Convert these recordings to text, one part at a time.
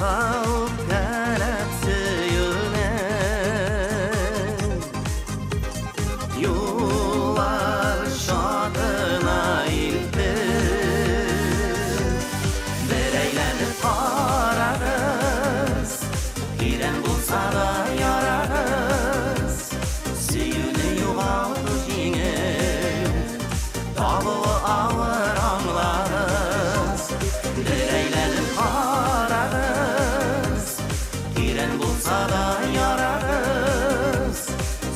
Юкка үпкәләп сөюне, юллар чатына илтеп. Бер әйләнеп карагыз, тирән булса да ярагыз. Сөюне югалту җиңел, табуы авыр, аңлагыз. Бер әйләнеп карагыз, тирән булса да ярагыз.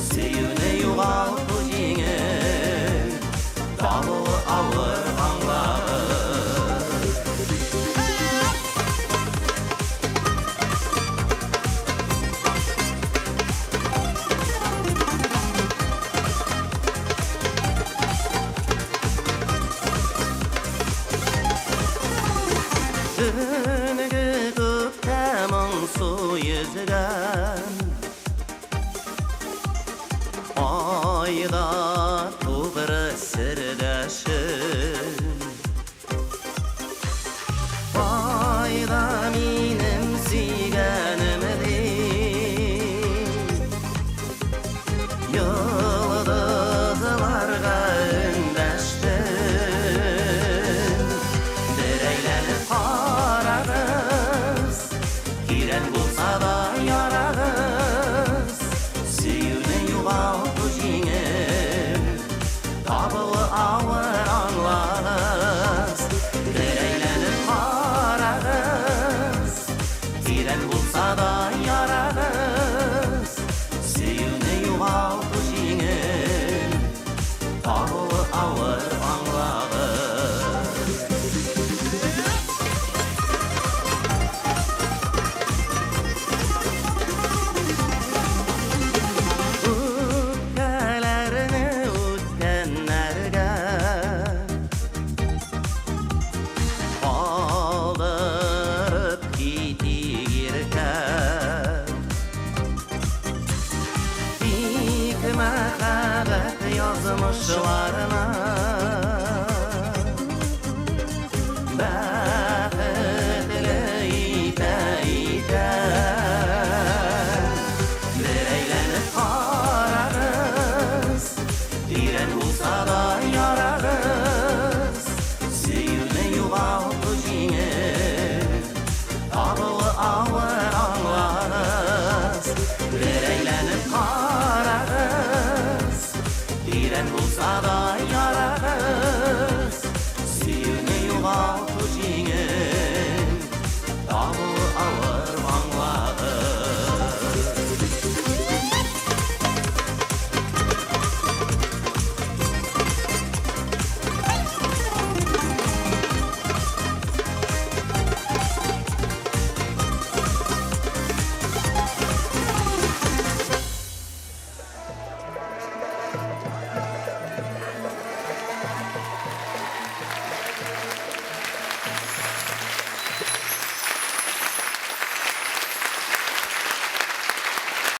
Сөюне югалту җиңел, табуы авыр, аңлагыз. Төнге күктә моңсу йөзгән Айда тугры сердәшем, Кайда минем сөйгәнем дип, Йолдызларга эндәштем. Бер әйләнеп карагыз, тирән булса да ярагыз. Сөюне югалту җиңел, табуы авыр, аңлагыз. Бер әйләнеп карагыз, тирән булса да ярагыз. Сөюне югалту җиңел, табуы авыр, аңлагыз. Үпкәләрне үткәннәргә калдырып китик иркә. Тик мәхәббәт язмышларына бәхетле итә икән. Бер әйләнеп карагыз, тирән булса да ярагыз. Сөюне югалту җиңел, табуы авыр, аңлагыз. Бер әйләнеп карагыз, тирән булса да ярагыз. Сөюне югалту җиңел, табуы